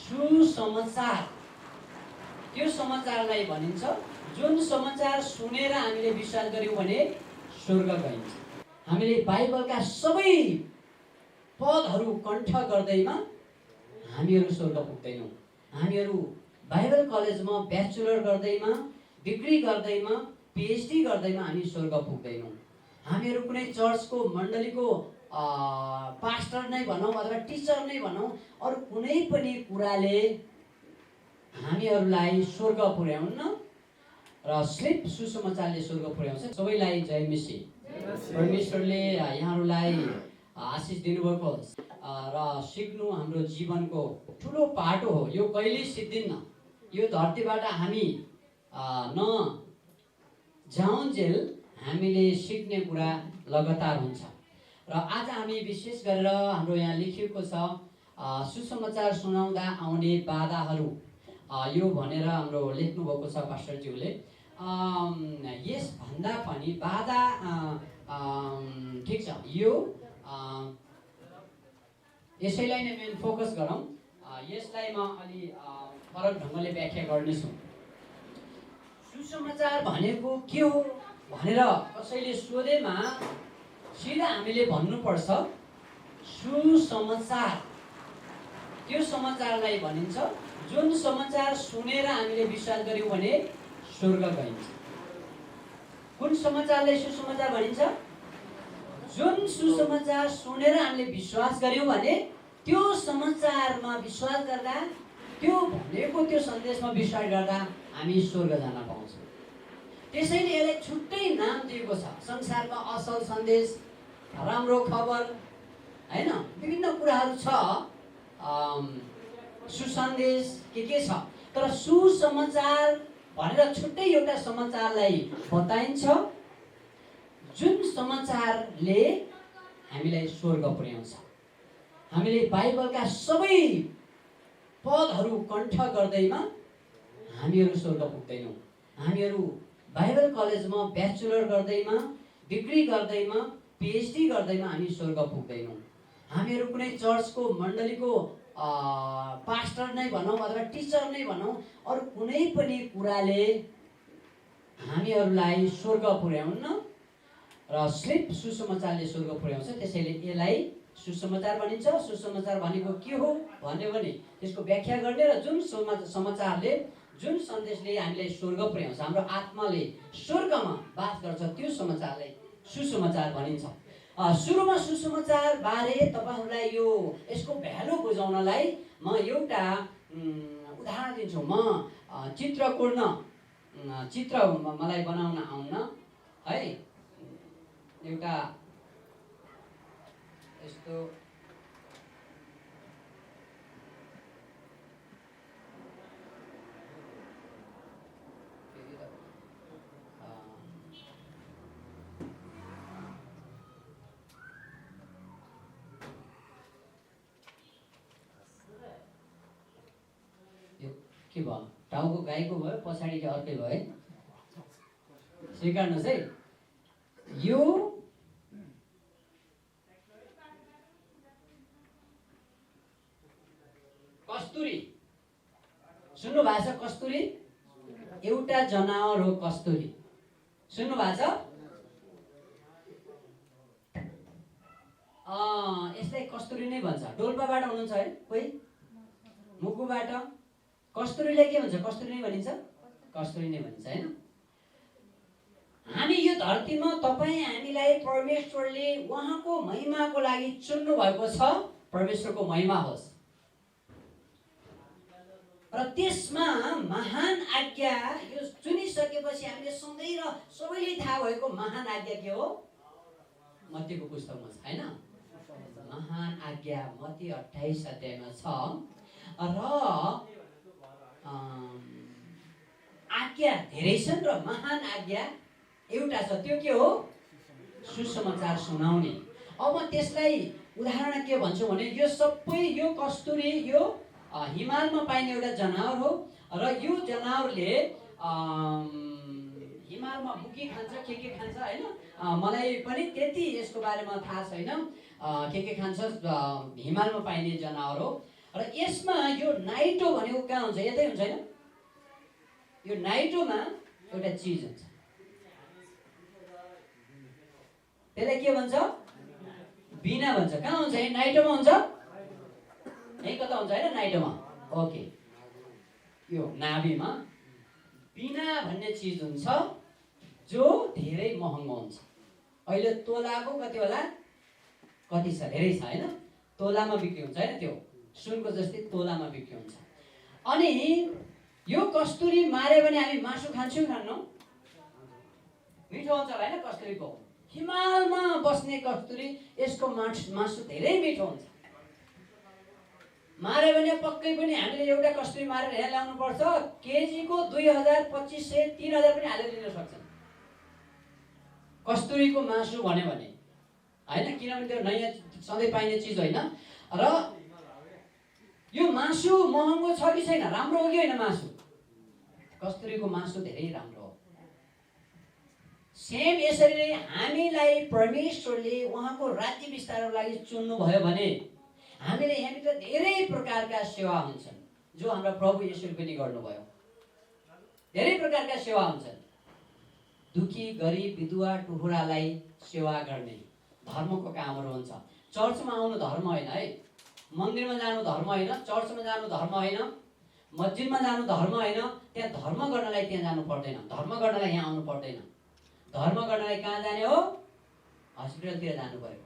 सुसमाचार, त्यो समाचारलाई भनिन्छ जुन समाचार सुनेर हामीले विश्वास गर्यौँ भने स्वर्ग गइन्छ। हामीले बाइबलका सबै पदहरू कण्ठ गर्दैमा हामीहरू स्वर्ग पुग्दैनौँ। हामीहरू बाइबल कलेजमा ब्याचलर गर्दैमा, डिग्री गर्दैमा, पिएचडी गर्दैमा हामी स्वर्ग पुग्दैनौँ। हामीहरू कुनै चर्चको मण्डलीको पास्टर नै भनौँ अथवा टिचर नै भनौँ, अरू कुनै पनि कुराले हामीहरूलाई स्वर्ग पुर्याउन्न र सिर्फ सुसमाचारले स्वर्ग पुर्याउँछ। सबैलाई जय मसीह। परमेश्वरले यहाँहरूलाई आशिष दिनुभएको होस् र सिक्नु हाम्रो जीवनको ठुलो पाटो हो। यो कहिल्यै सिद्धिन्न। यो धरतीबाट हामी न जाउन्जेल हामीले सिक्ने कुरा लगातार हुन्छ। र आज हामी विशेष गरेर हाम्रो यहाँ लेखिएको छ सुसमाचार सुनाउँदा आउने बाधाहरू, यो भनेर हाम्रो लेख्नुभएको छ पास्टरज्यूले। यसभन्दा पनि बाधा ठिक छ, यो यसैलाई नै मेन फोकस गरौँ। यसलाई म अलि फरक ढङ्गले व्याख्या गर्नेछु। सुसमाचार भनेको के हो भनेर कसैले सोधेमा सिधा हामीले भन्नुपर्छ सुसमाचार, त्यो समाचारलाई भनिन्छ जुन समाचार सुनेर हामीले विश्वास गर्यौँ भने स्वर्ग गइन्छ। कुन समाचारलाई सुसमाचार भनिन्छ? जुन सुसमाचार सुनेर हामीले विश्वास गर्यौँ भने त्यो समाचारमा विश्वास गर्दा, त्यो भनेको त्यो सन्देशमा विश्वास गर्दा हामी स्वर्ग जान पाउँछौँ। त्यसैले यसलाई छुट्टै नाम दिएको छ। संसारमा असल सन्देश, राम्रो खबर, हैन, विभिन्न कुराहरू छ, सुसन्देश के छ, तर सुसमाचार भनेर छुट्टै एउटा समाचारलाई बताइन्छ जुन समाचारले हामीलाई स्वर्ग पुर्याउँछ। हामीले बाइबलका सबै पदहरू कण्ठ गर्दैमा हामीहरू स्वर्ग पुग्दैनौँ। हामीहरू बाइबल कलेजमा ब्याचलर गर्दैमा, डिग्री गर्दैमा, पिएचडी गर्दैमा हामी स्वर्ग पुग्दैनौँ। हामीहरू कुनै चर्चको मण्डलीको पास्टर नै भनौँ अथवा टिचर नै भनौँ, अरू कुनै पनि कुराले हामीहरूलाई स्वर्ग पुर्याउन्न र सिर्फ सुसमाचारले स्वर्ग पुर्याउँछ। त्यसैले यसलाई सुसमाचार भनिन्छ। सुसमाचार भनेको के हो भन्यो भने त्यसको व्याख्या गर्ने र जुन समाचारले, जुन सन्देशले हामीलाई स्वर्ग पुर्याउँछ, हाम्रो आत्माले स्वर्गमा बास गर्छ, त्यो समाचारलाई सुसमाचार भनिन्छ। सुरुमा सुसमाचार बारे तपाईहरूलाई यसको भ्यालु बुझाउनलाई म एउटा उदाहरण दिन्छु। म चित्र मलाई बनाउन आउन है, एउटा यस्तो के भयो, टाउको गाईको भयो, पछाडि चाहिँ अर्कै भयो है, स्वीकार्नुहोस् है। यो कस्तुरी, सुन्नु भएको छ? कस्तुरी एउटा जनावर हो। कस्तुरी सुन्नु भएको छ? यसलाई कस्तुरी नै भन्छ। डोल्पाबाट हुनुहुन्छ है कोही, मुगुबाट? कस्तुरीलाई के भन्छ? कस्तुरी नै भनिन्छ, कस्तुरी नै भनिन्छ हैन। हामी यो धरतीमा तपाईँ हामीलाई परमेश्वरले उहाँको महिमाको लागि चुन्नु भएको छ। परमेश्वरको महिमा होस्। र त्यसमा महान आज्ञा यो चुनिसकेपछि हामीले सधैँ र सबैले थाहा भएको महान आज्ञा के हो? मत्तीको पुस्तकमा छ हैन। महान आज्ञा मत्ती 28 अध्यायमा छ। र आज्ञा धेरै छन् र महान आज्ञा एउटा छ, त्यो के हो? सुसमाचार सुनाउने। अब त्यसलाई उदाहरण के भन्छु भने यो सबै, यो कस्तुरी यो हिमालमा पाइने एउटा जनावर हो र यो जनावरले हिमालमा बुकी खान्छ, के खान्छ हैन। मलाई पनि त्यति यसको बारेमा थाहा छैन के खान्छ। हिमालमा पाइने जनावर हो र यसमा यो नाइट्रो भनेको कहाँ हुन्छ? यतै हुन्छ हैन? यो नाइट्रोमा एउटा चिज हुन्छ, त्यसलाई के भन्छ? बिना भन्छ। कहाँ हुन्छ? यही नाइट्रोमा हुन्छ, यही कता हुन्छ हैन? नाइट्रोमा। ओके, यो नाभिमा बिना भन्ने चिज हुन्छ जो धेरै महँगो हुन्छ। अहिले तोलाको कति होला? कति छ? धेरै छ हैन? तोलामा बिक्री हुन्छ हैन? त्यो सुनको जस्तै तोलामा बिक्री हुन्छ। अनि यो कस्तुरी मार्यो भने हामी मासु खान्छौँ खान्नौ? मिठो हुन्छ होला हैन? कस्तुरीको हिमालमा बस्ने कस्तुरी, यसको मासु धेरै मिठो हुन्छ। मार्यो भने पक्कै पनि हामीले एउटा कस्तुरी मारेर यहाँ ल्याउनु पर्छ, केजीको 2000, 2500, 3000 पनि हालेर लिन सक्छन् कस्तुरीको मासु भन्यो भने हैन? किनभने त्यो नयाँ सधैँ पाइने चिज होइन। र यो मासु महँगो छ कि छैन? राम्रो हो कि होइन? मासु, कस्तुरीको मासु धेरै राम्रो हो। सेम यसरी नै हामीलाई परमेश्वरले उहाँको राज्य विस्तारको लागि चुन्नु भयो भने हामीले यहाँभित्र धेरै प्रकारका सेवा हुन्छन्, जो हाम्रा प्रभु येशूले पनि गर्नुभयो। धेरै प्रकारका सेवा हुन्छन्। दुखी, गरिब, विधवा, टुहुरालाई सेवा गर्ने धर्मको कामहरू हुन्छ। चर्चमा आउनु धर्म होइन है, मन्दिरमा जानु धर्म होइन, चर्चमा जानु धर्म होइन, मस्जिदमा जानु धर्म होइन। त्यहाँ धर्म गर्नलाई त्यहाँ जानु पर्दैन, धर्म गर्नलाई यहाँ आउनु पर्दैन। धर्म गर्नलाई कहाँ जाने हो? हस्पिटलतिर जानु पर्यो।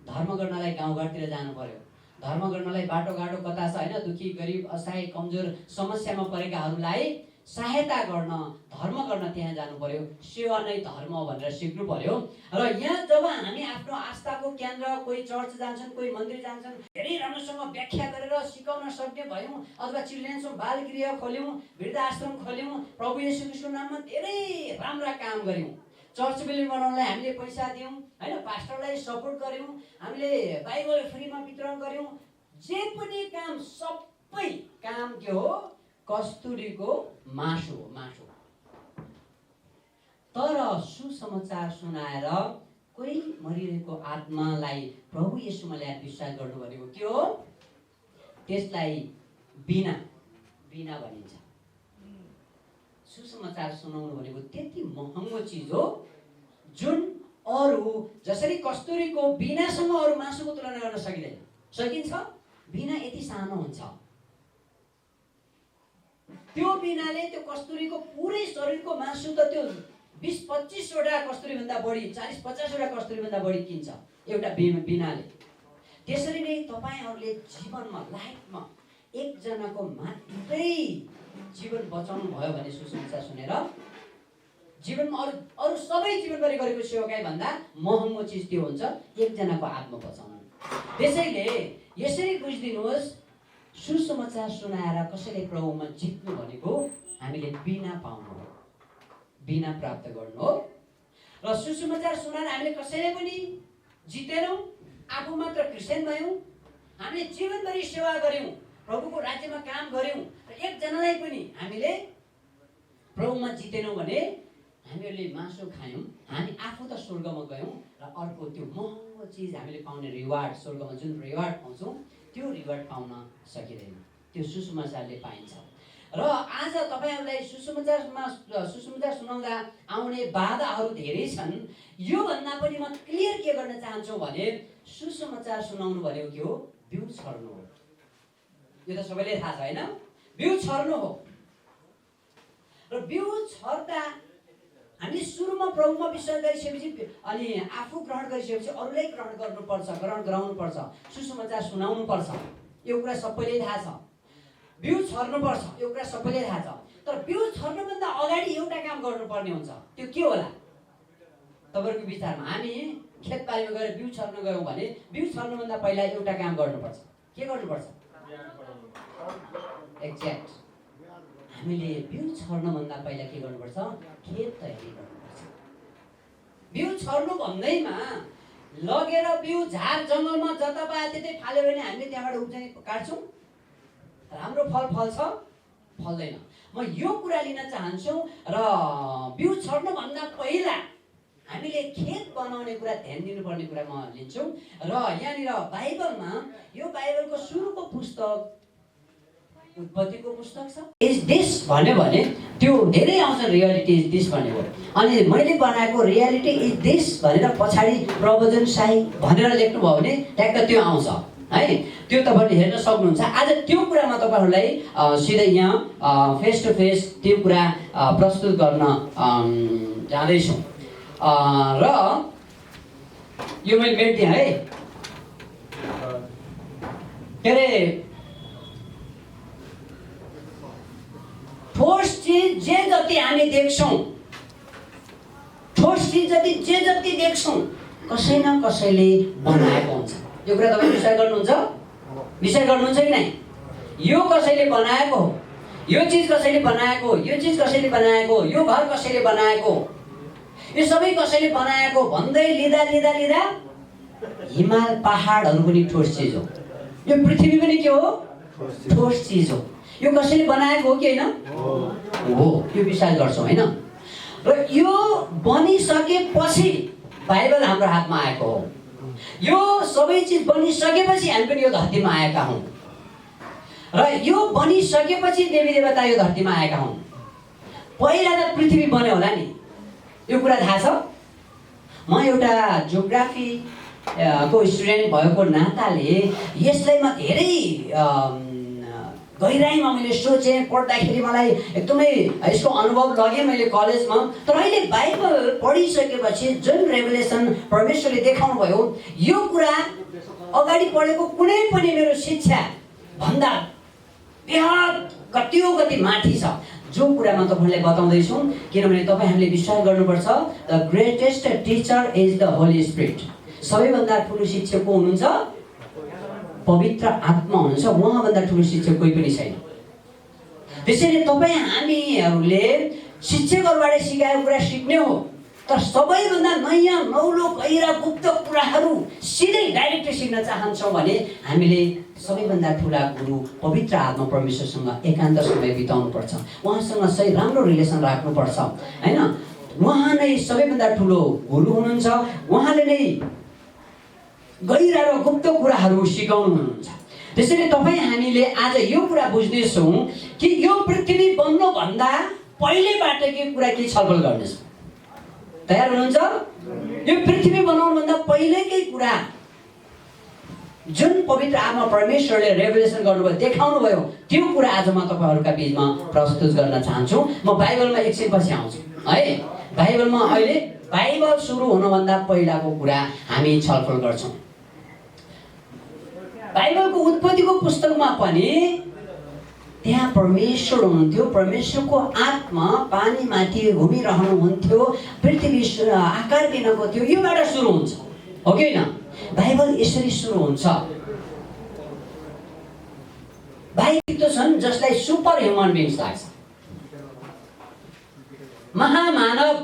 धर्म गर्नलाई गाउँघरतिर जानु पर्यो। धर्म गर्नलाई बाटोघाटो कता छ हैन? दुखी, गरिब, असहाय, कमजोर, समस्यामा परेकाहरूलाई सहायता गर्न, धर्म गर्न त्यहाँ जानु पर्यो। सेवा नै धर्म भनेर सिक्नु पर्यो। र यहाँ जब हामी आफ्नो आस्थाको केन्द्र, कोही चर्च जान्छन्, कोही मन्दिर जान्छन्, धेरै राम्रोसँग व्याख्या गरेर सिकाउन सक्ने भयौँ, अथवा चिल्ड्रेन्स बालगृह खोल्यौँ, वृद्धाश्रम खोल्यौँ, प्रभु येशू ख्रीष्टको नाममा धेरै राम्रा काम गर्यौँ। चर्च बिल्डिङ बनाउनलाई हामीले पैसा दियौँ हैन? पास्टरलाई सपोर्ट गर्यौँ, हामीले बाइबल फ्रीमा वितरण गर्यौँ। जे पनि काम, सबै काम के हो? कस्तुरीको मासु हो, मासु। तर सुसमाचार सुनाएर कोही मरिरहेको आत्मालाई प्रभु येशूमा ल्याएर विश्वास गर्नु भनेको के हो? त्यसलाई बिना बिना भनिन्छ। सुसमाचार सुनाउनु भनेको त्यति महँगो चिज हो जुन अरू, जसरी कस्तुरीको बिनासँग अरू मासुको तुलना गर्न सकिँदैन। सकिन्छ? बिना यति सानो हुन्छ। त्यो बिनाले त्यो कस्तुरीको पुरै शरीरको मासु त त्यो 20-25 वटा कस्तुरी भन्दा बढी, 40-50 वटा कस्तुरी भन्दा बढी किन्छ एउटा बिनाले। त्यसरी नै तपाईहरुले जीवनमा, लाइफमा एकजनाको मात्रै जीवन बचाउनु भयो भने सुसमाचार सुनेर जीवनमा अरू सबै जीवनभरि गरेको सेवाकाई भन्दा महँगो चिज त्यो हुन्छ एकजनाको आत्मा बचाउनु। त्यसैले यसरी बुझिदिनुहोस्, सुसमाचार सुनाएर कसैले प्रभुमा जित्नु भनेको हामीले बिना पाउनु हो, बिना प्राप्त गर्नु हो। र सुसमाचार सुनाएर हामीले कसैले पनि जितेनौँ, आफू मात्र क्रिस्चियन भयौँ, हामीले जीवनभरि सेवा गर्यौँ, प्रभुको राज्यमा काम गर्यौँ र एकजनालाई पनि हामीले प्रभुमा जितेनौँ भने हामीहरूले मासु खायौँ, हामी आफू त स्वर्गमा गयौँ र अर्को त्यो महँगो चिज हामीले पाउने रिवार्ड, स्वर्गमा जुन रिवार्ड पाउँछौँ त्यो रिवार्ड पाउन सकिँदैन। त्यो सुसमाचारले पाइन्छ। र आज तपाईहरुलाई सुसमाचार सुनाउँदा आउने बाधाहरू धेरै छन्। यो भन्दा पनि म क्लियर के गर्न चाहन्छु भने सुसमाचार सुनाउनु भनेको के हो? बिउ छर्नु हो। यो त सबैले थाहा छ हैन? बिउ छर्नु हो। र बिउ छर्दा हामीले सुरुमा प्रभुमा विश्वास गरिसकेपछि अनि आफू ग्रहण गरिसकेपछि अरूलाई ग्रहण गर्नुपर्छ, ग्रहण गराउनुपर्छ, सुसमाचार सुनाउनु पर्छ। यो कुरा सबैले थाहा छ। बिउ छर्नुपर्छ, यो कुरा सबैले थाहा छ। तर बिउ छर्नुभन्दा अगाडि एउटा काम गर्नुपर्ने हुन्छ। त्यो के होला तपाईहरुको विचारमा? हामी खेतबारीमा गएर बिउ छर्न गयौँ भने बिउ छर्नुभन्दा पहिला एउटा काम गर्नुपर्छ। के गर्नुपर्छ? एक्ज्याक्ट। हामीले बिउ छर्नुभन्दा पहिला के गर्नुपर्छ? खेत तयारी गर्नुपर्छ। बिउ छर्नु भन्दैमा लगेर बिउ झार जङ्गलमा जता पाए त्यतै फाल्यो भने हामीले त्यहाँबाट उब्जनी काट्छौँ, राम्रो फल फल्छ? फल्दैन। म यो कुरा लिन चाहन्छु र बिउ छर्नुभन्दा पहिला हामीले खेत बनाउने कुरा ध्यान दिनुपर्ने कुरा म लिन्छु। र यहाँनिर बाइबलमा, यो बाइबलको सुरुको पुस्तक उत्पत्तिको पुस्तक छ। इज दिस भन्यो भने त्यो धेरै आउँछ रियालिटी इज दिस भनेको। अनि मैले बनाएको रियालिटी इज दिस भनेर पछाडि प्रवचनशाही भनेर लेख्नुभयो भने ट्याक्क त्यो आउँछ है। त्यो तपाईँले हेर्न सक्नुहुन्छ। आज त्यो कुरा म तपाईँहरूलाई सिधै यहाँ फेस टु फेस त्यो कुरा प्रस्तुत गर्न जाँदैछु। र यो मैले मेट्दिएँ है। के अरे ठोस चिज जे जति हामी देख्छौँ, ठोस चिज जति जे जति देख्छौँ कसै न कसैले बनाएको हुन्छ। यो कुरा तपाईँ विचार गर्नुहुन्छ? विचार गर्नुहुन्छ कि नै? यो कसैले बनाएको हो, यो चिज कसैले बनाएको हो, यो चिज कसैले बनाएको हो, यो घर कसैले बनाएको, यो सबै कसैले बनाएको भन्दै लिँदा लिँदा लिँदा हिमाल पहाडहरू पनि ठोस चिज हो। यो पृथ्वी पनि के हो? ठोस चिज हो। यो कसैले बनाएको हो कि होइन? हो। यो विचार गर्छौँ होइन? र यो बनिसकेपछि बाइबल हाम्रो हातमा आएको हो। यो सबै चिज बनिसकेपछि हामी पनि यो धरतीमा आएका हौँ। र यो बनिसकेपछि देवी देवता यो धरतीमा आएका हुन्। पहिला त पृथ्वी बन्यो होला नि, यो कुरा थाहा छ? म एउटा जियोग्राफी को स्टुडेन्ट भएको नाताले यसलाई म धेरै गहिराइमा मैले सोचेँ। पढ्दाखेरि मलाई एकदमै यसको अनुभव लगेँ मैले कलेजमा। तर अहिले बाइबल पढिसकेपछि जुन रेभलेसन परमेश्वरले देखाउनु भयो, यो कुरा अगाडि पढेको कुनै पनि मेरो शिक्षा भन्दा बेहद कतियो गति माथि छ। जो कुरा म तपाईँलाई बताउँदैछु, किनभने तपाईँहरूले विश्वास गर्नुपर्छ, the greatest teacher is the Holi spirit. सबैभन्दा ठुलो शिक्षक को हुनुहुन्छ? पवित्र आत्मा हुनुहुन्छ। उहाँभन्दा ठुलो शिक्षक कोही पनि छैन। त्यसैले तपाईँ हामीहरूले शिक्षकहरूबाट सिकाएको कुरा सिक्ने हो, तर सबैभन्दा नयाँ नौलो गहिरा गुप्त कुराहरू सिधै डाइरेक्ट सिक्न चाहन्छौँ भने हामीले सबैभन्दा ठुला गुरु पवित्र आत्मा परमेश्वरसँग एकान्त समय बिताउनुपर्छ। उहाँसँग सही राम्रो रिलेसन राख्नुपर्छ होइन? उहाँ नै सबैभन्दा ठुलो गुरु हुनुहुन्छ। उहाँले नै गहिरा र गुप्त कुराहरू सिकाउनु हुनुहुन्छ। त्यसैले तपाईँ हामीले आज यो कुरा बुझ्नेछौँ कि यो पृथ्वी बन्नुभन्दा पहिलेबाट के कुरा के छलफल गर्नेछौँ। तयार हुनुहुन्छ? यो पृथ्वी बनाउनुभन्दा पहिलेकै कुरा जुन पवित्र आत्मा परमेश्वरले रेभलेसन गर्नुभयो, देखाउनु भयो, त्यो कुरा आज म तपाईँहरूका बिचमा प्रस्तुत गर्न चाहन्छु। म बाइबलमा एकछिनपछि आउँछु है। बाइबलमा अहिले बाइबल सुरु हुनुभन्दा पहिलाको कुरा हामी छलफल गर्छौँ। बाइबलको उत्पत्तिको पुस्तकमा पनि त्यहाँ परमेश्वर हुनुहुन्थ्यो। परमेश्वरको आत्मा पानीमाथि घुमिरहनुहुन्थ्यो। पृथ्वी आकार दिनको थियो। योबाट सुरु हुन्छ हो कि होइन? बाइबल यसरी सुरु हुन्छ। बाइबल छन् जसलाई सुपर ह्युमन बिङ्स लाग्छ। महामानव,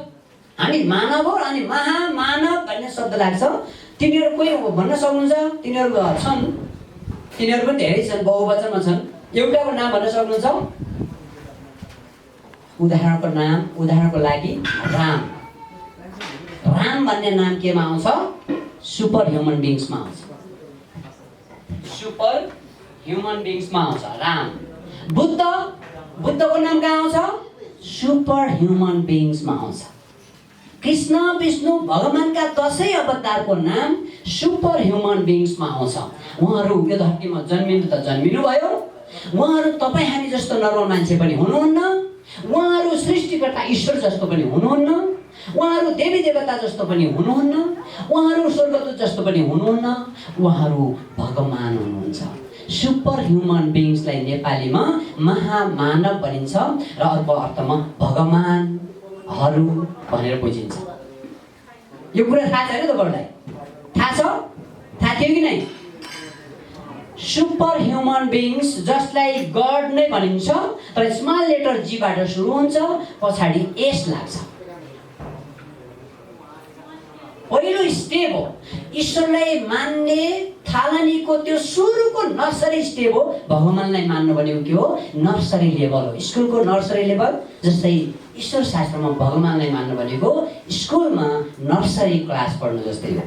हामी मानव हो अनि महामानव भन्ने शब्द लाग्छ। तिनीहरू कोही भन्न सक्नुहुन्छ? तिनीहरू छन्, तिनीहरू पनि धेरै छन्, बहुवचनमा छन्। एउटाको नाम भन्न सक्नुहुन्छ? उदाहरणको लागि राम। राम भन्ने नाम केमा आउँछ? सुपर ह्युमन बिङ्समा आउँछ। सुपर ह्युमन बिङ्समा आउँछ राम। बुद्धको नाम कहाँ आउँछ? सुपर ह्युमन बिङ्समा आउँछ। कृष्ण विष्णु भगवानका 10 अवतारको नाम सुपर ह्युमन बिङ्समा आउँछ। उहाँहरू यो धरतीमा जन्मिनु त जन्मिनु भयो। उहाँहरू तपाईँ हामी जस्तो नर्मल मान्छे पनि हुनुहुन्न। उहाँहरू सृष्टिकर्ता ईश्वर जस्तो पनि हुनुहुन्न। उहाँहरू देवी देवता जस्तो पनि हुनुहुन्न। उहाँहरू स्वर्गदूत जस्तो पनि हुनुहुन्न। उहाँहरू भगवान हुनुहुन्छ। सुपर ह्युमन बिङ्सलाई नेपालीमा महामानव भनिन्छ र अर्को अर्थमा भगवानहरू भनेर बुझिन्छ। यो कुरा थाहा छैन तपाईँहरूलाई? थाहा छ? थाहा थियो कि नै? सुपर ह्युमन बिङ्स जसलाई गड नै भनिन्छ, तर स्मल लेटर जीबाट सुरु हुन्छ, पछाडि एस लाग्छ। पहिलो स्टेप हो ईश्वरलाई मान्ने थालनीको। त्यो सुरुको नर्सरी स्टेप हो भगवानलाई मान्नु भनेको के हो? नर्सरी लेभल हो, स्कुलको नर्सरी लेभल। जस्तै ईश्वर शास्त्रमा भगवानलाई मान्नु भनेको स्कुलमा नर्सरी क्लास पढ्नु जस्तै हो।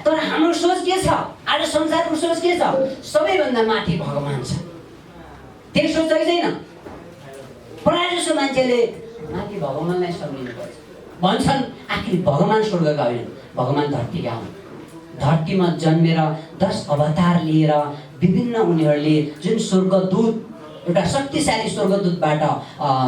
तर हाम्रो सोच के छ? आज संसारको सोच के छ? सबैभन्दा माथि भगवान छ। त्यही सोच कि छैन? प्रायः जसो मान्छेले माथि भगवान्लाई सम्झिनुपर्छ भन्छन्। आखिर भगवान् स्वर्गका होइन, भगवान् धरतीका हुन्। धरतीमा जन्मेर 10 अवतार लिएर विभिन्न उनीहरूले जुन स्वर्गदूत, एउटा शक्तिशाली स्वर्गदूतबाट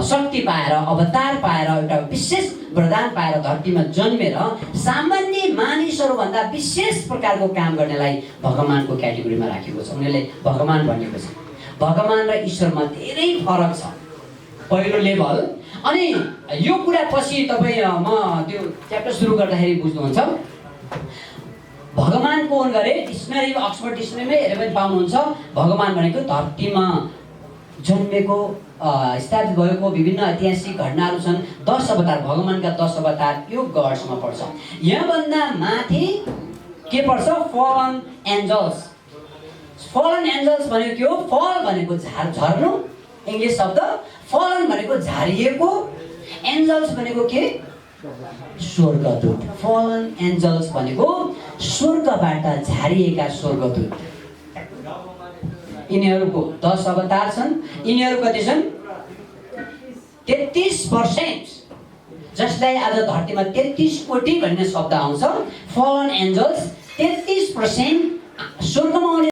शक्ति पाएर, अवतार पाएर, एउटा विशेष वरदान पाएर धरतीमा जन्मेर सामान्य मानिसहरूभन्दा विशेष प्रकारको काम गर्नेलाई भगवानको क्याटेगोरीमा राखेको छ। उनीहरूले भगवान भनेको छ। भगवान र ईश्वरमा धेरै फरक छ। पहिलो लेभल। अनि यो कुरा पछि तपाईँ म त्यो च्याप्टर सुरु गर्दाखेरि बुझ्नुहुन्छ। भगवान कोन गरे डिक्सनरी, अक्सफोर्ड डिक्सनरीमै हेरे पनि पाउनुहुन्छ। भगवान भनेको धरतीमा जन्मेको, स्थापित भएको विभिन्न ऐतिहासिक घटनाहरू छन्। 10 अवतार, भगवानका 10 अवतार यो गड्समा पर्छ। यहाँभन्दा माथि के पर्छ? फलन एन्जल्स। फलन एन्जल्स भनेको के हो? फल भनेको झर्नु, इङ्ग्लिस शब्द। फलन भनेको झारिएको, एन्जल्स भनेको के? स्वर्गदूत। फलन एन्जल्स भनेको स्वर्गबाट झारिएका स्वर्गदूत। यिनीहरूको 10 अवतार छन्। यिनीहरू कति छन्? 33%, जसलाई आज धरतीमा 33 कोटी भन्ने शब्द आउँछ। फलन एन्जल्स 33% स्वर्गमा आउने।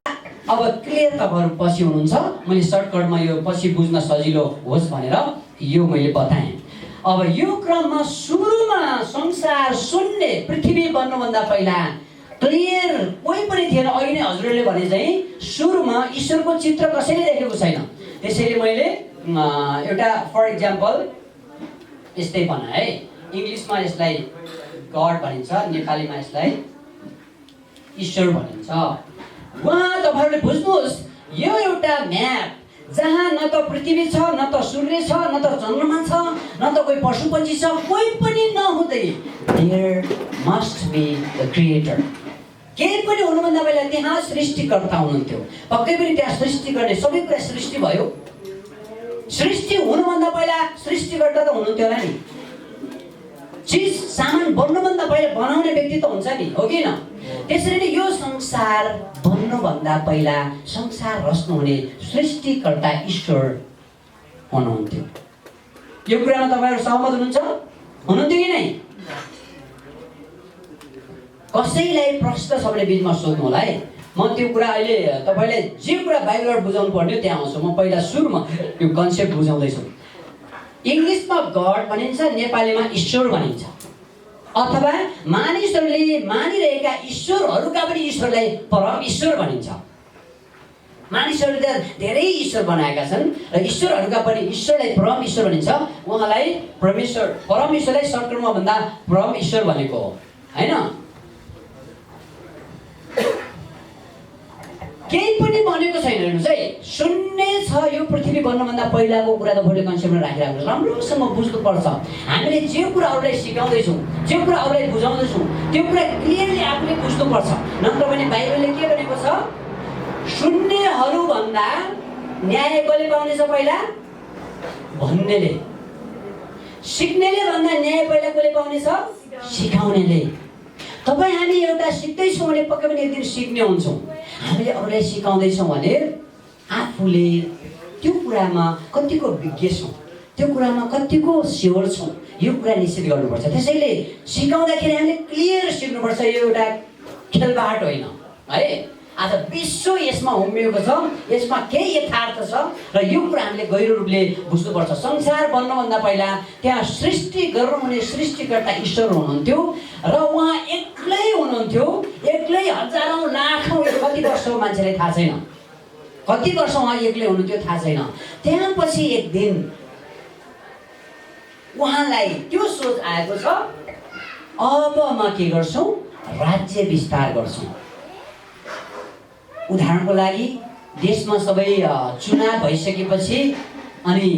अब क्लियर तपाईँहरू पछि हुनुहुन्छ। मैले सर्टकटमा यो पछि बुझ्न सजिलो होस् भनेर यो मैले बताएँ। अब यो क्रममा सुरुमा संसार शून्य, पृथ्वी बन्नुभन्दा पहिला क्लियर कोही पनि थिएन। अहिले नै हजुरहरूले भने चाहिँ सुरुमा ईश्वरको चित्र कसैले देखेको छैन। त्यसैले मैले एउटा फर इक्जाम्पल यस्तै बनाएँ है। इङ्ग्लिसमा यसलाई गड भनिन्छ, नेपालीमा यसलाई ईश्वर भनिन्छ। उहाँ तपाईँहरूले बुझ्नुहोस्, यो एउटा म्याप जहाँ न त पृथ्वी छ, न त सूर्य छ, न त चन्द्रमा छ, न त कोही पशुपक्षी छ, कोही पनि नहुँदै there must be the creator. केही पनि हुनुभन्दा पहिला त्यहाँ सृष्टिकर्ता हुनुहुन्थ्यो। पक्कै पनि त्यहाँ सृष्टि गर्ने सबै कुरा सृष्टि भयो। सृष्टि हुनुभन्दा पहिला सृष्टिकर्ता त हुनुहुन्थ्यो होला नि। चिज सामान बन्नुभन्दा पहिला बनाउने व्यक्ति त हुन्छ नि, हो कि न? त्यसरी नै यो संसार बन्नुभन्दा पहिला संसार रच्नुहुने सृष्टिकर्ता ईश्वर हुनुहुन्थ्यो। यो कुरामा तपाईँहरू सहमत हुनुहुन्थ्यो कि नै? कसैलाई प्रश्न छ भने बिचमा सोध्नु होला है। म त्यो कुरा अहिले तपाईँले जे कुरा बाइबलबाट बुझाउनु पर्ने त्यहाँ आउँछु। म पहिला सुरुमा यो कन्सेप्ट बुझाउँदैछु। इङ्ग्लिसमा गड भनिन्छ, नेपालीमा ईश्वर भनिन्छ। अथवा मानिसहरूले मानिरहेका ईश्वरहरूका पनि ईश्वरलाई परमेश्वर भनिन्छ। मानिसहरूले त धेरै ईश्वर बनाएका छन् र ईश्वरहरूका पनि ईश्वरलाई परमेश्वर भनिन्छ। उहाँलाई परमेश्वर, परमेश्वरलाई सर्टकटमा भन्दा परमेश्वर भनेको हो, हैन? केही पनि भनेको छैन। हेर्नुहोस् है, शून्य छ। यो पृथ्वी बन्नुभन्दा पहिलाको कुरा तपाईँले कन्सेप्टमा राखिराख्नुहोस्। राम्रोसँग बुझ्नुपर्छ। हामीले जे कुरा अरूलाई सिकाउँदैछौँ, जे कुरा अरूलाई बुझाउँदैछौँ, त्यो कुरा क्लियरली आफूले बुझ्नुपर्छ। नत्र भने बाइबलले के भनेको छ? शून्यहरूभन्दा न्याय कसले पाउनेछ? पहिला भन्नेले। सिक्नेले भन्दा न्याय पहिला कसले पाउनेछ? सिकाउनेले। तपाईँ हामी एउटा सिक्दैछौँ भने पक्कै पनि एक दिन सिक्ने हुन्छौँ। हामीले अरूलाई सिकाउँदैछौँ भने आफूले त्यो कुरामा कतिको विज्ञ छौँ, त्यो कुरामा कतिको स्योर छौँ, यो कुरा निश्चित गर्नुपर्छ। त्यसैले सिकाउँदाखेरि हामीले क्लियर सिक्नुपर्छ। यो एउटा खेलबाट होइन है। आज विश्व यसमा उम्रिएको छ, यसमा केही यथार्थ छ र यो कुरा हामीले गहिरो रूपले बुझ्नुपर्छ। संसार बन्नुभन्दा पहिला त्यहाँ सृष्टि गर्नुहुने सृष्टिकर्ता ईश्वर हुनुहुन्थ्यो र उहाँ एक्लै हुनुहुन्थ्यो। एक्लै हजारौँ लाखौँ कति वर्ष मान्छेलाई थाहा छैन, कति वर्ष उहाँ एक्लै हुनुहुन्थ्यो थाहा छैन। त्यहाँ पछि एक दिन उहाँलाई त्यो सोच आएको छ, अब म के गर्छु? राज्य विस्तार गर्छु। उदाहरणको लागि देशमा सबै चुनाव भइसकेपछि अनि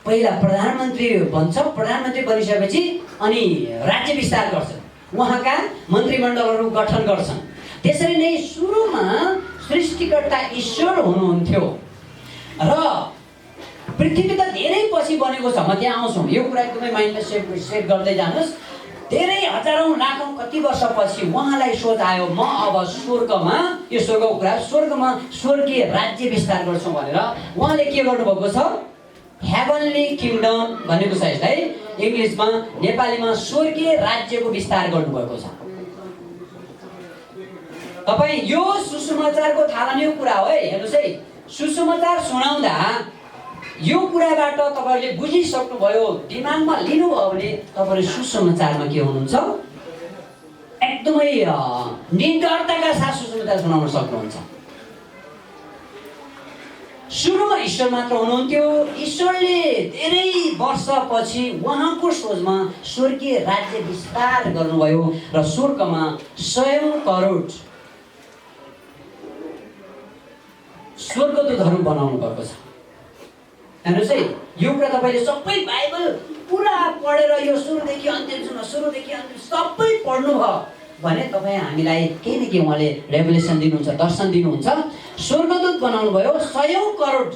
पहिला प्रधानमन्त्री बन्छ। प्रधानमन्त्री बनिसकेपछि अनि राज्य विस्तार गर्छन्, उहाँका मन्त्रीमण्डलहरू गठन गर्छन्। त्यसरी नै सुरुमा सृष्टिकर्ता ईश्वर हुनुहुन्थ्यो र पृथ्वी त धेरै पछि बनेको छ। म त्यहाँ आउँछु, यो कुरा एकदमै माइन्डमा सेट गर्दै जानुहोस्। धेरै हजारौँ लाखौँ कति वर्षपछि उहाँलाई सोच आयो, म अब स्वर्गमा, यो स्वर्गको कुरा, स्वर्गमा स्वर्गीय राज्य विस्तार गर्छु भनेर उहाँले के गर्नुभएको छ? हेभनली किङडम भनेको छ यसलाई इङ्ग्लिसमा, नेपालीमा स्वर्गीय राज्यको विस्तार गर्नुभएको छ। तपाईँ यो सुसमाचारको थाहा लिने कुरा हो है। हेर्नुहोस् है, सुसमाचार सुनाउँदा यो कुराबाट तपाईँहरूले बुझिसक्नुभयो, दिमागमा लिनुभयो भने तपाईँले सुसमाचारमा के हुनुहुन्छ? एकदमै निडरताका साथ सुसमाचार सुनाउन सक्नुहुन्छ। सुरुमा ईश्वर मात्र हुनुहुन्थ्यो। ईश्वरले धेरै वर्षपछि उहाँको सोचमा स्वर्गीय राज्य विस्तार गर्नुभयो र स्वर्गमा 100 करोड स्वर्गदूतहरू बनाउनु भएको छ। हेर्नुहोस् है, यो कुरा तपाईँले सबै बाइबल पुरा पढेर यो सुरुदेखि अन्तिमसम्म, सुरुदेखि अन्तिम सबै पढ्नुभयो भने तपाईँ हामीलाई केही न केही उहाँले रेभलेसन दिनुहुन्छ, दर्शन दिनुहुन्छ। स्वर्गदूत बनाउनु भयो 100 करोड।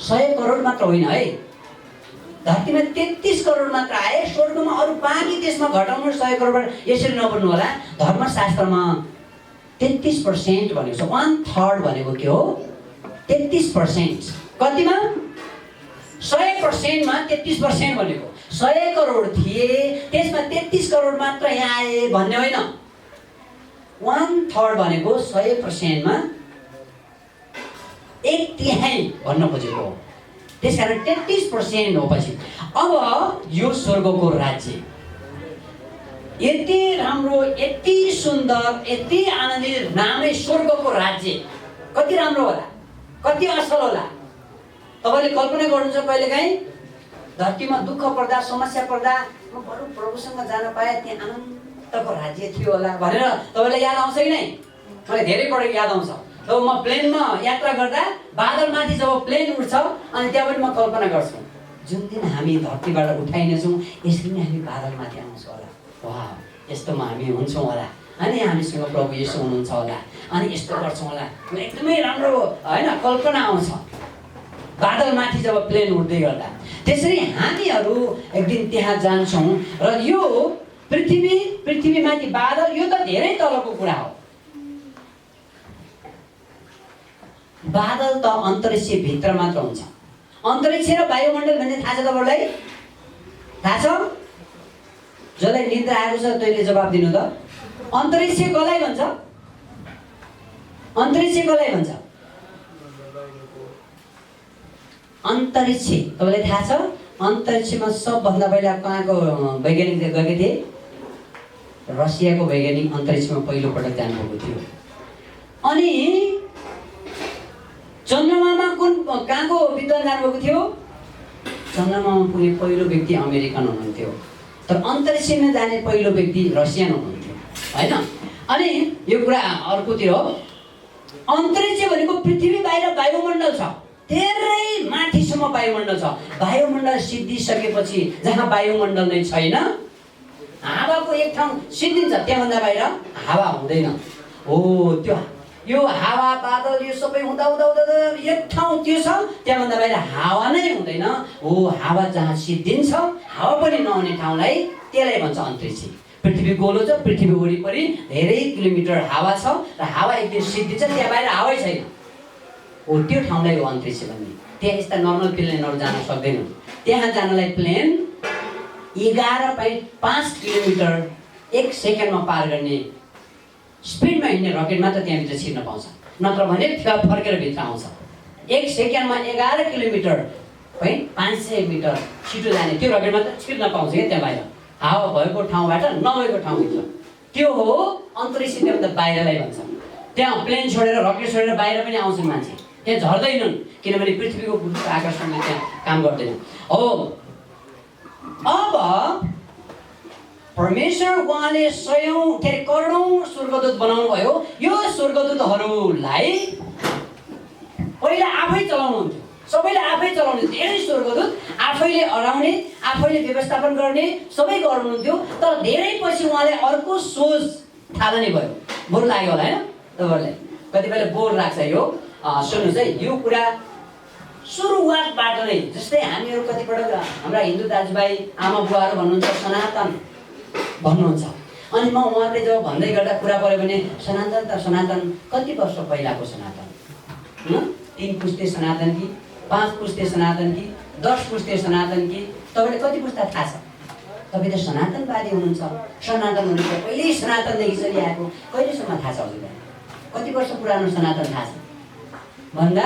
100 करोड मात्र होइन है, धरतीमा 33 करोड मात्र आए। स्वर्गमा अरू बाँकी त्यसमा घटाउनु 100 करोडबाट यसरी नबन्नु होला। धर्मशास्त्रमा 33% भनेको छ। 1/3 भनेको के हो? 33%। कतिमा? 100%मा 33% भनेको 100 करोड थिए, त्यसमा 33 करोड मात्र यहाँ आए भन्ने होइन। 1/3 भनेको 100%मा 1/3 भन्न खोजेको हो। त्यसकारण 33% हो। पछि अब यो स्वर्गको राज्य यति राम्रो, यति सुन्दर, यति आनन्दित नामै स्वर्गको राज्य कति राम्रो होला, कति असल होला। तपाईँले कल्पना गर्नुहुन्छ कहिलेकाहीँ धरतीमा दुःख पर्दा, समस्या पर्दा म बरु प्रभुसँग जान पाएँ, त्यहाँ अनन्तको राज्य थियो होला भनेर तपाईँलाई याद आउँछ कि नै? मलाई धेरै पटक याद आउँछ। जब म प्लेनमा यात्रा गर्दा बादलमाथि जब प्लेन उड्छ अनि त्यहाँ पनि म कल्पना गर्छु, जुन दिन हामी धरतीबाट उठाइनेछौँ यसरी नै हामी बादलमाथि आउँछौँ होला। वाह, यस्तोमा हामी हुन्छौँ होला, अनि हामीसँग प्रभु येशू हुनुहुन्छ होला, अनि यस्तो गर्छौँ होला। एकदमै राम्रो होइन, कल्पना आउँछ बादलमाथि जब प्लेन उड्दै गर्दा। त्यसरी हामीहरू एक दिन त्यहाँ जान्छौँ र यो पृथ्वीमाथि बादल, यो त धेरै तलको कुरा हो। बादल त अन्तरिक्ष भित्र मात्र हुन्छ। अन्तरिक्ष र वायुमण्डल भन्ने थाहा छ तपाईँलाई? थाहा छ? जसलाई निद्रा आएको छ तैँले जवाब दिनु त। अन्तरिक्ष कसलाई भन्छ? अन्तरिक्ष कसलाई भन्छ? अन्तरिक्ष तपाईँलाई थाहा छ? अन्तरिक्षमा सबभन्दा पहिला कहाँको वैज्ञानिक गएका थिए? रसियाको वैज्ञानिक अन्तरिक्षमा पहिलोपटक जानुभएको थियो। अनि चन्द्रमामा कहाँको विद्वान जानुभएको थियो? चन्द्रमामा पुग्ने पहिलो व्यक्ति अमेरिकन हुनुहुन्थ्यो, तर अन्तरिक्षमा जाने पहिलो व्यक्ति रसियन हुनुहुन्थ्यो होइन। अनि यो कुरा अर्कोतिर हो। अन्तरिक्ष भनेको पृथ्वी बाहिर वायुमण्डल छ, धेरै माथिसम्म वायुमण्डल छ। वायुमण्डल सिद्धिसकेपछि जहाँ वायुमण्डल नै छैन, हावाको एक ठाउँ सिद्धिन्छ, त्यहाँभन्दा बाहिर हावा हुँदैन। हो, त्यो यो हावा बादल यो सबै हुँदा हुँदा हुँदा एक ठाउँ त्यो छ, त्यहाँभन्दा बाहिर हावा नै हुँदैन। हो, हावा जहाँ सिद्धिन्छ, हावा पनि नहुने ठाउँलाई त्यसलाई भन्छ अन्तरिक्ष। पृथ्वी गोलो छ, पृथ्वी वरिपरि धेरै किलोमिटर हावा छ र हावा एक दिन सिद्धिन्छ, त्यहाँ बाहिर हावै छैन। हो, त्यो ठाउँलाई हो अन्तरिक्ष भन्ने। त्यहाँ यस्ता नर्मल प्लेनहरू जान सक्दैनन्। त्यहाँ जानलाई प्लेन 11.5 किलोमिटर 1 सेकेन्डमा पार गर्ने स्पिडमा हिँड्ने रकेट मात्र त्यहाँभित्र छिर्न पाउँछ, नत्र भने फर्केर भित्र आउँछ। 1 सेकेन्डमा 11 किलोमिटर है 500 मिटर छिटो जाने त्यो रकेट मात्र छिर्न पाउँछ क्या त्यहाँ बाहिर, हावा भएको ठाउँबाट नभएको ठाउँभित्र। त्यो हो अन्तरिक्ष। त्यहाँभन्दा बाहिरलाई भन्छ। त्यहाँ प्लेन छोडेर रकेट छोडेर बाहिर पनि आउँछन् मान्छे, त्यहाँ झर्दैनन्, किनभने पृथ्वीको गुरुत्व आकर्षणले त्यहाँ काम गर्दैन। हो, अब परमेश्वर उहाँले 100 के करोडौं स्वर्गदूत बनाउनु भयो। यो स्वर्गदूतहरूलाई पहिला आफै चलाउनुहुन्थ्यो, सबैलाई आफै चलाउनु। धेरै स्वर्गदूत आफैले अराउने, आफैले व्यवस्थापन गर्ने, सबै गर्नुहुन्थ्यो। तर धेरै पछि उहाँले अर्को सोच थाहा नै भयो। बोर लाग्यो होला होइन तपाईँहरूलाई? कतिपयले बोर लाग्छ यो। सुन्नुहोस् है, यो कुरा सुरुवातबाट नै, जस्तै हामीहरू कतिपटक हाम्रा हिन्दू दाजुभाइ आमा बुवाहरू भन्नुहुन्छ सनातन भन्नुहुन्छ। अनि म उहाँले जब भन्दै गर्दा कुरा पऱ्यो भने सनातन त सनातन कति वर्ष पहिलाको सनातन? 3 पुस्ते सनातन कि 5 पुस्ते सनातन कि 10 पुस्ते सनातन कि? तपाईँले कति पुस्ता थाहा छ? तपाईँ त सनातनवादी हुनुहुन्छ। सनातन हुनुहुन्छ, पहिल्यै सनातनदेखि चलिआएको, कहिलेसम्म थाहा छ हजुरलाई? कति वर्ष पुरानो सनातन थाहा छ भन्दा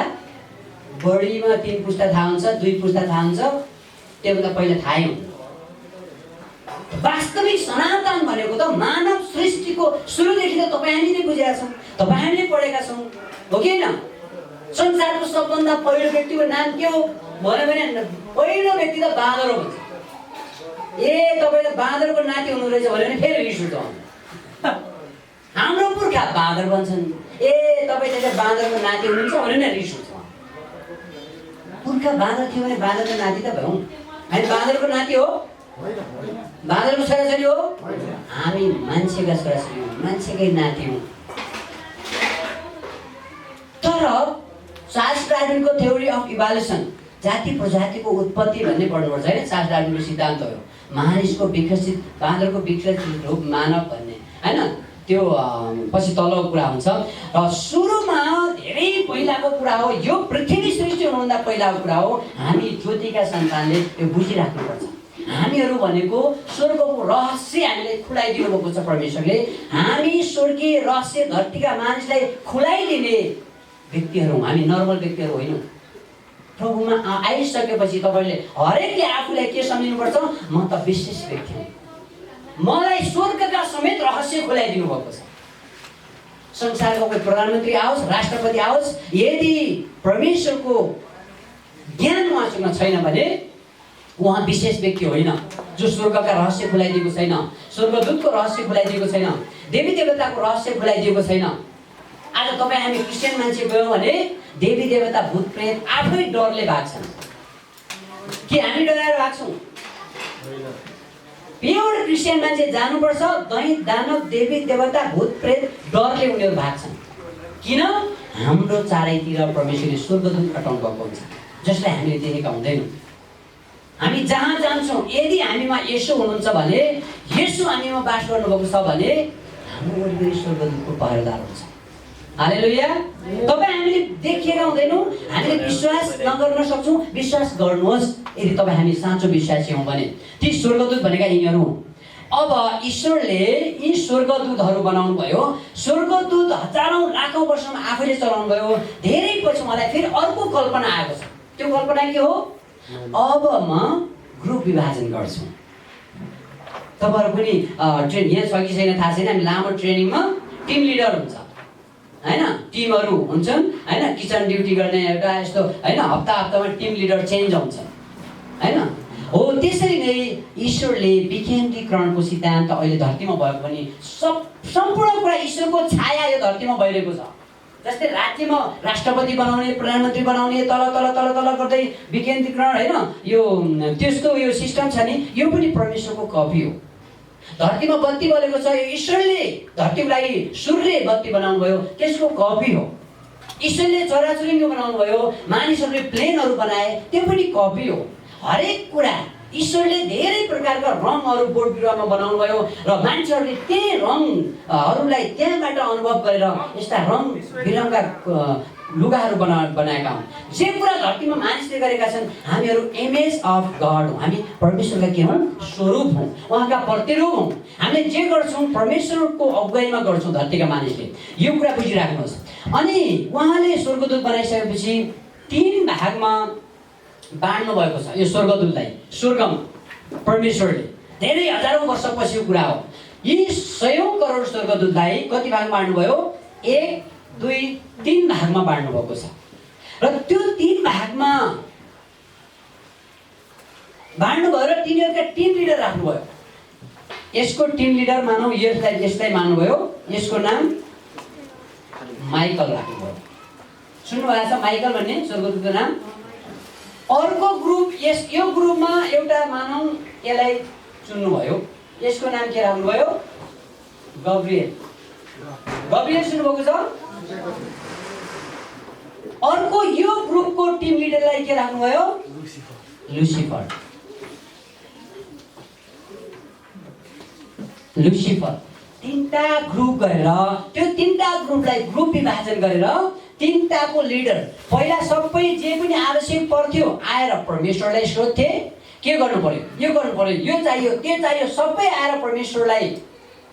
बढीमा 3 पुस्ता थाहा हुन्छ, 2 पुस्ता थाहा हुन्छ, त्योभन्दा पहिला थाहै हुँदैन। वास्तविक सनातन भनेको त मानव सृष्टिको सुरुदेखि त तपाईँ हामीले बुझेका छौँ, तपाईँ हामीले पढेका छौँ, हो कि होइन? संसारको सबभन्दा पहिलो व्यक्तिको नाम के हो भन्यो भने पहिलो व्यक्ति त बाँदर हो भन्छ। तपाईँ त बाँदरको नाति हुनु रहेछ भन्यो भने फेरि रिस उठ्छ। हाम्रो पुर्खा बाँदर भन्छन्। तपाईँ चाहिँ बाँदरको नाति हुनुहुन्छ भन्यो भने रिस उठ्छ। पुर्खा बाँदर थियो भने बाँदरको नाति त भयौँ। हामी बाँदरको नाति हो? बाँदरको छोराछोरी हो? हामी मान्छेका छोराछोरी हौँ, मान्छेकै नाति हौँ। तर चार्ल्स डार्विनको थ्योरी अफ इभोल्युसन, जाति प्रजातिको उत्पत्ति भन्ने पढ्नुपर्छ होइन? चार्ल्स डार्विनको सिद्धान्त हो। मानिसको विकसित, बाँदरको विकसित रूप मानव भन्ने होइन? त्यो पछि तलको कुरा हुन्छ। र सुरुमा धेरै पहिलाको कुरा हो, यो पृथ्वी सृष्टि हुनुभन्दा पहिलाको कुरा हो। हामी ज्योतिका सन्तानले यो बुझिराख्नुपर्छ। हामीहरू भनेको स्वर्गको रहस्य हामीले खुलाइदिनु भएको छ परमेश्वरले। हामी स्वर्गीय रहस्य धरतीका मानिसलाई खुलाइदिने व्यक्तिहरू हौँ, हामी नर्मल व्यक्तिहरू होइनौँ। प्रभुमा आइसकेपछि तपाईँले हरेकले आफूलाई के सम्झिनुपर्छ? म त विशेष व्यक्ति हुँ, मलाई स्वर्गका समेत रहस्य खुलाइदिनु भएको छ। संसारको कोही प्रधानमन्त्री आओस्, राष्ट्रपति आओस्, यदि परमेश्वरको ज्ञान उहाँसँग छैन भने उहाँ विशेष व्यक्ति होइन, जो स्वर्गका रहस्य खुलाइदिएको छैन, स्वर्गदूतको रहस्य खुलाइदिएको छैन, देवी देवताको रहस्य खुलाइदिएको छैन। आज तपाईँ हामी क्रिस्चियन मान्छे गयौँ भने देवी देवता भूत प्रेत आफै डरले भाग्छन् कि हामी डराएर भाग्छौँ? प्योर क्रिस्चियन मान्छे जानुपर्छ, दैत दानव देवी देवता भूत प्रेत डरले उनीहरू भाग्छन्। किन? हाम्रो चारैतिर परमेश्वरले स्वर्गदूत अटाउनु भएको हुन्छ, जसलाई हामीले देखेका हुँदैनौँ। हामी जहाँ जान्छौँ, यदि हामीमा येशू हुनुहुन्छ भने, येशू हामीमा बास गर्नुभएको छ भने हाम्रो वरिपरि स्वर्गदूतको पहरेदार हुन्छ। हालेलुया। तपाईँ हामीले देखिएका हुँदैनौँ, हामीले विश्वास नगर्न सक्छौँ, विश्वास गर्नुहोस् यदि तपाईँ हामी साँचो विश्वासी हौँ भने। ती स्वर्गदूत भनेका यिनीहरू हुन्। अब ईश्वरले यी स्वर्गदूतहरू बनाउनु भयो। स्वर्गदूत हजारौँ लाखौँ वर्षमा आफैले चलाउनु भयो। धेरै पछि मलाई फेरि अर्को कल्पना आएको छ। त्यो कल्पना के हो? अब म ग्रुप विभाजन गर्छु। तपाईँहरू पनि यहाँ छ कि छैन थाहा छैन, हामी लामो ट्रेनिङमा टिम लिडर हुन्छ होइन? टिमहरू हुन्छन् होइन? किचन ड्युटी गर्ने एउटा यस्तो होइन, हप्ता हप्तामा टिम लिडर चेन्ज हुन्छ होइन? हो त्यसरी नै ईश्वरले विकेन्द्रीकरणको सिद्धान्त अहिले धरतीमा भएको पनि सम्पूर्ण कुरा ईश्वरको छाया यो धरतीमा भइरहेको छ। जस्तै राज्यमा राष्ट्रपति बनाउने, प्रधानमन्त्री बनाउने, तल तल तल तल गर्दै विकेन्द्रीकरण होइन, यो त्यसको यो सिस्टम छ नि, यो पनि परमेश्वरको कपी हो। धरतीमा बत्ती बलेको छ, यो ईश्वरले धरतीको लागि सूर्य बत्ती बनाउनु भयो, त्यसको कपी हो। ईश्वरले चराचुरुङ्गी बनाउनु भयो, मानिसहरूले प्लेनहरू बनाए, त्यो पनि कपी हो। हरेक कुरा ईश्वरले धेरै प्रकारका रङहरू बोट बिरुवामा बनाउनु भयो र मान्छेहरूले त्यही रङहरूलाई त्यहाँबाट अनुभव गरेर यस्ता रङ बिरङका लुगाहरू बनाएका हुन्। जे कुरा धरतीमा मानिसले गरेका छन्, हामीहरू इमेज अफ गड हौँ, हामी परमेश्वरका के हौँ? स्वरूप हौँ, उहाँका प्रतिरूप हौँ। हामीले जे गर्छौँ परमेश्वरको अगुवाईमा गर्छौँ धरतीका मानिसले। यो कुरा बुझिराख्नुहोस्। अनि उहाँले स्वर्गदूत बनाइसकेपछि 3 भागमा बाँड्नु भएको छ यो स्वर्गदूतलाई। स्वर्गमा परमेश्वरले धेरै हजारौँ वर्षपछिको कुरा हो। यी 100 करोड स्वर्गदूतलाई कति भागमा बाँड्नुभयो? 1, 2, 3 भागमा बाँड्नु भएको छ। र त्यो 3 भागमा बाँड्नुभयो र तिनीहरूका टिम लिडर राख्नुभयो। यसको टिम लिडर मानौ यसलाई मान्नुभयो, यसको नाम माइकल राख्नुभयो। सुन्नुभएको छ माइकल भन्ने स्वर्गदूतको नाम? अर्को ग्रुप यो ग्रुपमा एउटा मानौ यसलाई चुन्नुभयो, यसको नाम के राख्नुभयो? गब्रिएल। गब्रिएल सुन्नुभएको छ? अर्को यो ग्रुपको टिम लिडरलाई के राख्नुभयो? लुसिफर। लुसिफर तीनटा ग्रुप गरेर त्यो तीनटा ग्रुपलाई ग्रुप विभाजन गरेर तीनटाको लिडर पहिला सबै जे पनि आवश्यक पर्थ्यो आएर परमेश्वरलाई सोध्थे के गर्नु पर्यो, यो गर्नु पर्यो, यो चाहियो, त्यो चाहियो, सबै आएर परमेश्वरलाई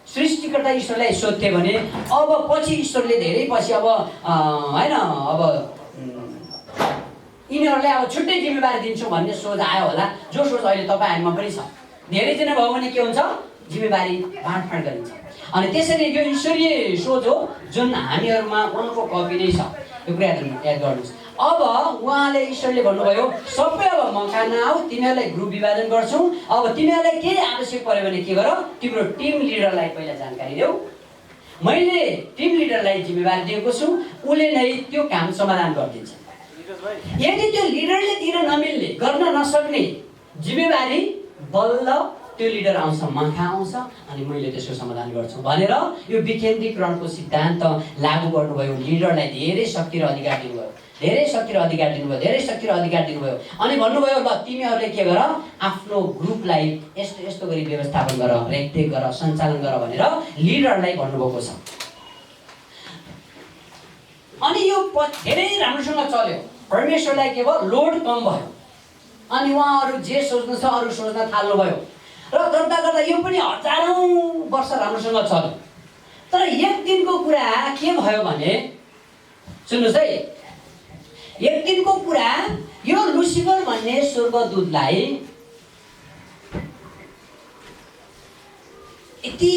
सृष्टिकर्ता ईश्वरलाई सोध्थे भने अब पछि ईश्वरले धेरै पछि अब हैन अब यिनीहरूलाई अब छुट्टै जिम्मेवारी दिन्छु भन्ने सोच आयो होला। जो सोच अहिले तपाईँ हामीमा पनि छ। धेरैजना भयो भने के हुन्छ, जिम्मेवारी बाँडफाँड गरिन्छ। अनि त्यसरी यो ईश्वरीय सोच हो जुन हामीहरूमा उनको कपी नै छ। यो कुरा याद गर्नुहोस्। अब उहाँले ईश्वरले भन्नुभयो सबै अब म खान आऊ, तिमीहरूलाई ग्रुप विभाजन गर्छौ। अब तिमीहरूलाई के आवश्यक पर्यो भने के गर, तिम्रो टिम लिडरलाई पहिला जानकारी देऊ। मैले टिम लिडरलाई जिम्मेवारी दिएको छु, उसले नै त्यो काम समाधान गरिदिन्छ। यदि त्यो लिडरले दिन नमिल्ने, गर्न नसक्ने जिम्मेवारी बल्ल त्यो लिडर आउँछ, म कहाँ आउँछ अनि मैले त्यसको समाधान गर्छु भनेर यो विकेन्द्रीकरणको सिद्धान्त लागू गर्नुभयो। लिडरलाई धेरै शक्ति र अधिकार दिनुभयो, धेरै शक्ति र अधिकार दिनुभयो, धेरै शक्ति र अधिकार दिनुभयो। अनि भन्नुभयो ल तिमीहरूले के गर, आफ्नो ग्रुपलाई यस्तो यस्तो गरी व्यवस्थापन गर, रेखदेख गर, सञ्चालन गर भनेर लिडरलाई भन्नुभएको छ। अनि यो धेरै राम्रोसँग चल्यो। परमेश्वरलाई के भयो, लोड कम भयो। अनि उहाँहरू जे सोच्नु छ अरू सोच्न थाल्नुभयो र गर्दा गर्दा यो पनि हजारौँ वर्ष राम्रोसँग चल्यो। तर एक दिनको कुरा के भयो भने सुन्नुहोस् है, एक दिनको कुरा यो लुसिफर भन्ने स्वर्गदूतलाई यति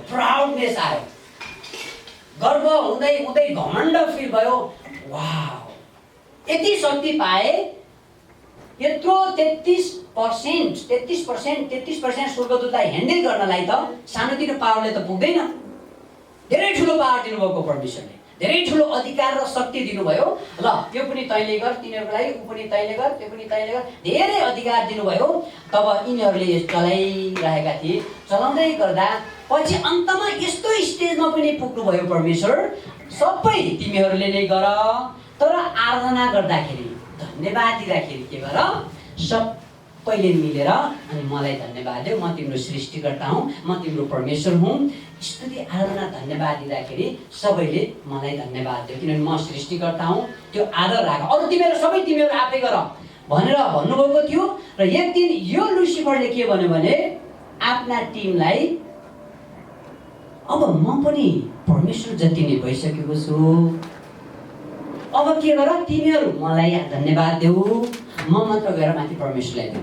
प्राउडनेस आयो, गर्व हुँदै हुँदै घमण्ड फिल भयो। वाह, यति शक्ति पाए, यत्रो 33% स्वर्गदूतलाई ह्यान्डल गर्नलाई त सानोतिनो पावरले त पुग्दैन। धेरै ठुलो पावर दिनुभएको परमेश्वरले, धेरै ठुलो अधिकार र शक्ति दिनुभयो। ल यो पनि तैँले गर, तिनीहरूको लागि ऊ पनि तैँले गर, त्यो पनि तैँले गर, धेरै अधिकार दिनुभयो। तब यिनीहरूले चलाइरहेका थिए। चलाउँदै गर्दा पछि अन्तमा यस्तो स्टेजमा पनि पुग्नुभयो परमेश्वर, सबै तिमीहरूले नै गर। तर आराधना गर्दाखेरि, धन्यवाद दिँदाखेरि के गर, सबैले मिलेर अनि मलाई धन्यवाद देऊ, म तिम्रो सृष्टिकर्ता हुँ, म तिम्रो परमेश्वर हुँ। स्तुति आराधना धन्यवाद दिँदाखेरि सबैले मलाई धन्यवाद देऊ किनभने म सृष्टिकर्ता हुँ। त्यो आदर राख, अरू तिमीहरू सबै तिमीहरू आफै गर भनेर भन्नुभएको थियो। र एक दिन यो लुसिफरले के भन्यो भने आफ्ना टिमलाई अब म पनि परमेश्वर जति नै भइसकेको छु, अब के गर, तिमीहरू मलाई धन्यवाद देऊ, म मात्र गएर माथि परमेश्वरलाई देऊ।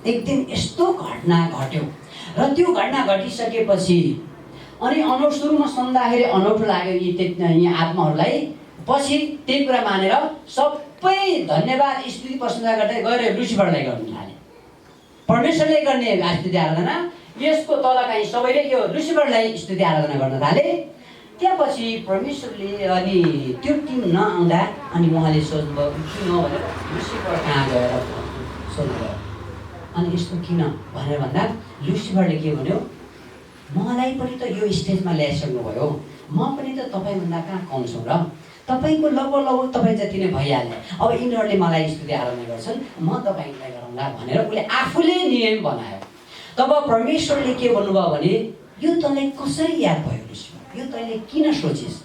एक दिन यस्तो घटना घट्यो र त्यो घटना घटिसकेपछि अनि सुरुमा सुन्दाखेरि अनौठो लाग्यो यी आत्माहरूलाई। पछि त्यही कुरा मानेर सबै धन्यवाद स्तुति प्रशंसा गर्दै गएर लुसिफरलाई गर्नु थाले। परमेश्वरले गर्ने स्तुति आराधना, यसको तल कहीँ सबैले यो लुसिफरलाई स्तुति आराधना गर्न थाले। त्यसपछि परमेश्वरले अनि त्यो टिम नआउँदा अनि उहाँले सोध्नुभयो किन भनेर लुसिफर कहाँ गएर सोध्नुभयो। अनि यस्तो किन भनेर भन्दा लुसिफरले के भन्यो, मलाई पनि त यो स्टेजमा ल्याइसक्नुभयो, म पनि त तपाईँभन्दा कहाँ कम छु र, तपाईँको लगभग तपाईँ जति नै भइहाल्यो। अब यिनीहरूले मलाई स्तुति आराधना गर्छन्, म तपाईँलाई गरौँला भनेर उसले आफूले नियम बनायो। तब परमेश्वरले के भन्नुभयो भने यो तँलाई कसरी याद भयो लुसिफर, यो तैँले किन सोचिस्,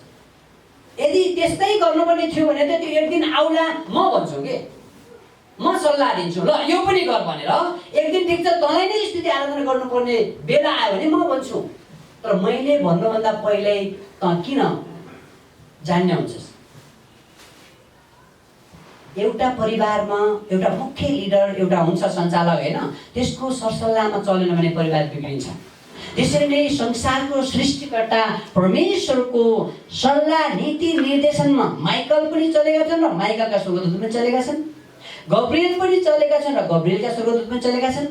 यदि त्यस्तै गर्नुपर्ने थियो भने त त्यो एक दिन आउला, म भन्छु कि म सल्लाह दिन्छु ल यो पनि गर भनेर। एक दिन ठिक छ तँलाई नै स्तुति आराधना गर्नुपर्ने बेला आयो भने म भन्छु, तर मैले भन्नुभन्दा पहिल्यै तँ किन जान्ने हुन्छस्। एउटा परिवारमा एउटा मुख्य लिडर एउटा हुन्छ सञ्चालक होइन, त्यसको सरसल्लाहमा चलेन भने परिवार बिग्रिन्छ। त्यसरी नै संसारको सृष्टिकर्ता परमेश्वरको सल्लाह नीति निर्देशनमा माइकल पनि चलेका छन् र माइकलका स्वर्गदूत पनि चलेका छन्, गब्रिएल पनि चलेका छन् र गब्रिएलका स्वर्गदूत पनि चलेका छन्।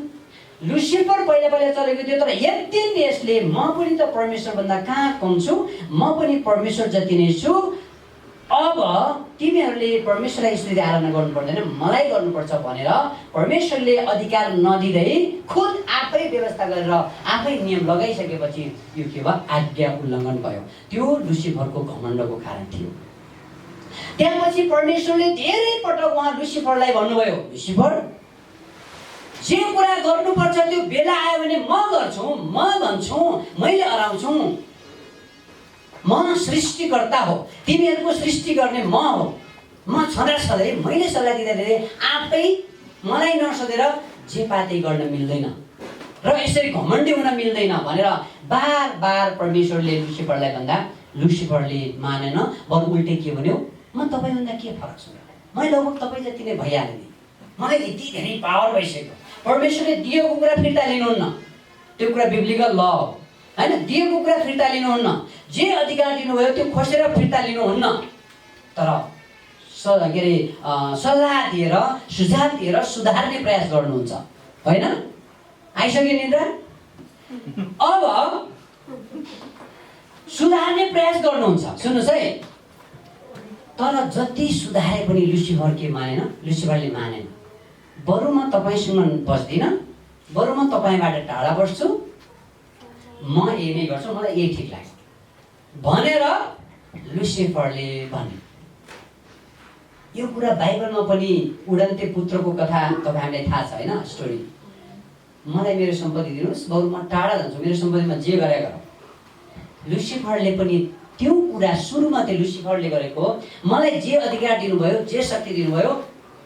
लुसिफर पहिला पहिला चलेको थियो, तर एक दिन यसले म पनि त परमेश्वरभन्दा कहाँ कम छु, म पनि परमेश्वर जति नै छु, अब तिमीहरूले परमेश्वरलाई स्तुति आराधना गर्नु पर्दैन, मलाई गर्नुपर्छ भनेर परमेश्वरले अधिकार नदिँदै खुद आफै व्यवस्था गरेर आफै नियम लगाइसकेपछि यो के भयो, आज्ञा उल्लङ्घन भयो। त्यो लुसिफरको घमण्डको कारण थियो। त्यसपछि परमेश्वरले धेरै पटक उहाँ लुसिफरलाई भन्नुभयो, लुसिफर जे कुरा गर्नुपर्छ त्यो बेला आयो भने म गर्छु, म भन्छु, मैले अराउँछु। म सृष्टिकर्ता हो, तिमीहरूको सृष्टि गर्ने म हो। म छँदा छँदै मैले सल्लाह दिँदाखेरि आफै मलाई नसोधेर जे पाते गर्न मिल्दैन र यसरी घमण्डी हुन मिल्दैन भनेर बार बार परमेश्वरले लुसिफरलाई भन्दा लुसिफरले मानेन। बरु उल्टे के भन्यो, म तपाईँभन्दा के फरक छु, मैले लगभग तपाईँ जति नै भइहालेँ नि, मलाई यति धेरै पावर भइसक्यो। परमेश्वरले दिएको कुरा फिर्ता लिनुहुन्न, त्यो कुरा बिब्लिकल ल हो होइन। दिएको कुरा फिर्ता लिनुहुन्न, जे अधिकार दिनुभयो त्यो खोसेर फिर्ता लिनुहुन्न। तर के अरे सल्लाह दिएर, सुझाव दिएर सुधार्ने प्रयास गर्नुहुन्छ होइन। आइसक्यो निद्रा? अब सुधार्ने प्रयास गर्नुहुन्छ। सुन्नुहोस् है, तर जति सुधारे पनि लुसिफर के मानेन, लुसिफरले मानेन। बरु म तपाईँसँग बस्दिनँ, बरु म तपाईँबाट टाढा बस्छु, म यही नै गर्छु, मलाई यही ठिक लाग्छ भनेर लुसिफरले भने। यो कुरा बाइबलमा पनि उडन्ते पुत्रको कथा तपाईँहरूलाई थाहा छ होइन, स्टोरी। मलाई मेरो सम्पत्ति दिनुहोस्, बरु म टाढा जान्छु, मेरो सम्पत्तिमा जे गरे गर। लुसिफरले पनि त्यो कुरा सुरुमा त्यो लुसिफरले गरेको, मलाई जे अधिकार दिनुभयो, जे शक्ति दिनुभयो,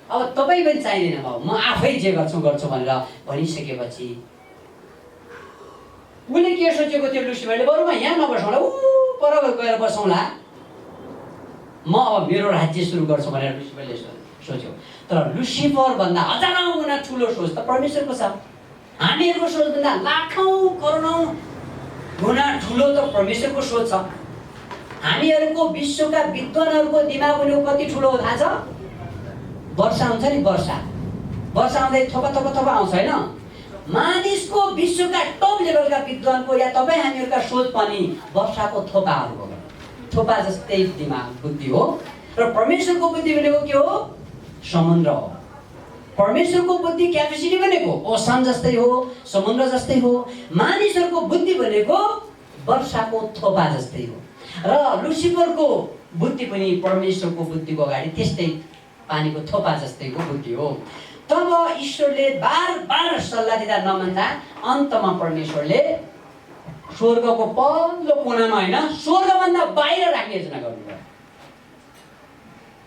अब तपाईँ पनि चाहिँदैन बाबु, म आफै जे गर्छु भनेर भनिसकेपछि उसले के सोचेको थियो लुसिफरले, बरु म यहाँ नबसौँला, पर गएर बसौँला, म अब मेरो राज्य सुरु गर्छु भनेर लुसिफरले सोच्यो। तर लुसिफर भन्दा हजारौँ गुणा ठुलो सोच त परमेश्वरको छ। हामीहरूको सोचभन्दा लाखौँ करोडौँ गुणा ठुलो त परमेश्वरको सोच छ। हामीहरूको विश्वका विद्वानहरूको दिमाग पनि कति ठुलो हो थाहा छ? वर्षा हुन्छ नि, वर्षा आउँदै थोपा आउँछ होइन। मानिसको विश्वका टप लेभलका विद्वानको या तपाईँ हामीहरूका सोच पनि वर्षाको थोपा जस्तै दिमाग बुद्धि हो। र परमेश्वरको बुद्धि भनेको के हो? समुद्र हो। परमेश्वरको बुद्धि क्यापेसिटी भनेको ओसन जस्तै हो, समुद्र जस्तै हो। मानिसहरूको बुद्धि भनेको वर्षाको थोपा जस्तै हो। र लुसिफरको बुद्धि पनि परमेश्वरको बुद्धिको अगाडि त्यस्तै पानीको थोपा जस्तैको बुद्धि हो। तब ईश्वरले बार बार सल्लाह दिँदा नमान्दा अन्तमा परमेश्वरले स्वर्गको पल्लो कुनामा होइन, स्वर्गभन्दा बाहिर राख्ने योजना गर्नुभयो।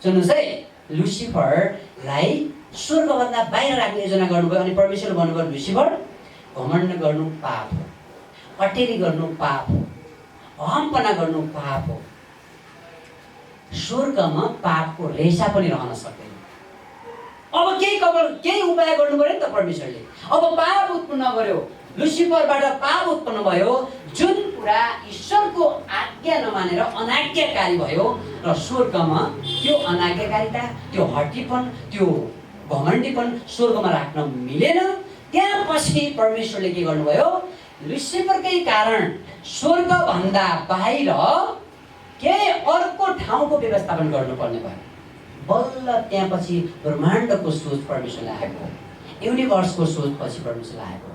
सुन्नुहोस् है, लुसिफरलाई स्वर्गभन्दा बाहिर राख्ने योजना गर्नुभयो। अनि परमेश्वरले भन्नुभयो, लुसिफर, घमण्ड गर्नु पाप हो, अटेरी गर्नु पाप हो, अहम्पना गर्नु पाप हो। स्वर्गमा पापको रेशा पनि रहन सक्दैन। अब केही उपाय गर्नु पर्यो नि त परमेश्वरले। अब पाप उत्पन्न गर्यो, लुसिफरबाट पाप उत्पन्न भयो, जुन कुरा ईश्वरको आज्ञा नमानेर अनाज्ञाकारी भयो। र स्वर्गमा त्यो अनाज्ञाकारिता, त्यो हट्टीपन, त्यो घमण्डीपन स्वर्गमा राख्न मिलेन। त्यहाँ पछि परमेश्वरले के गर्नुभयो, लुसिफरकै कारण स्वर्गभन्दा बाहिर केही अर्को ठाउँको व्यवस्थापन गर्नुपर्ने भयो। बल्ल त्यहाँ पछि ब्रह्माण्डको सोच परमेश्वरलाई आएको, युनिभर्सको सोच पछि परमेश्वरलाई आएको।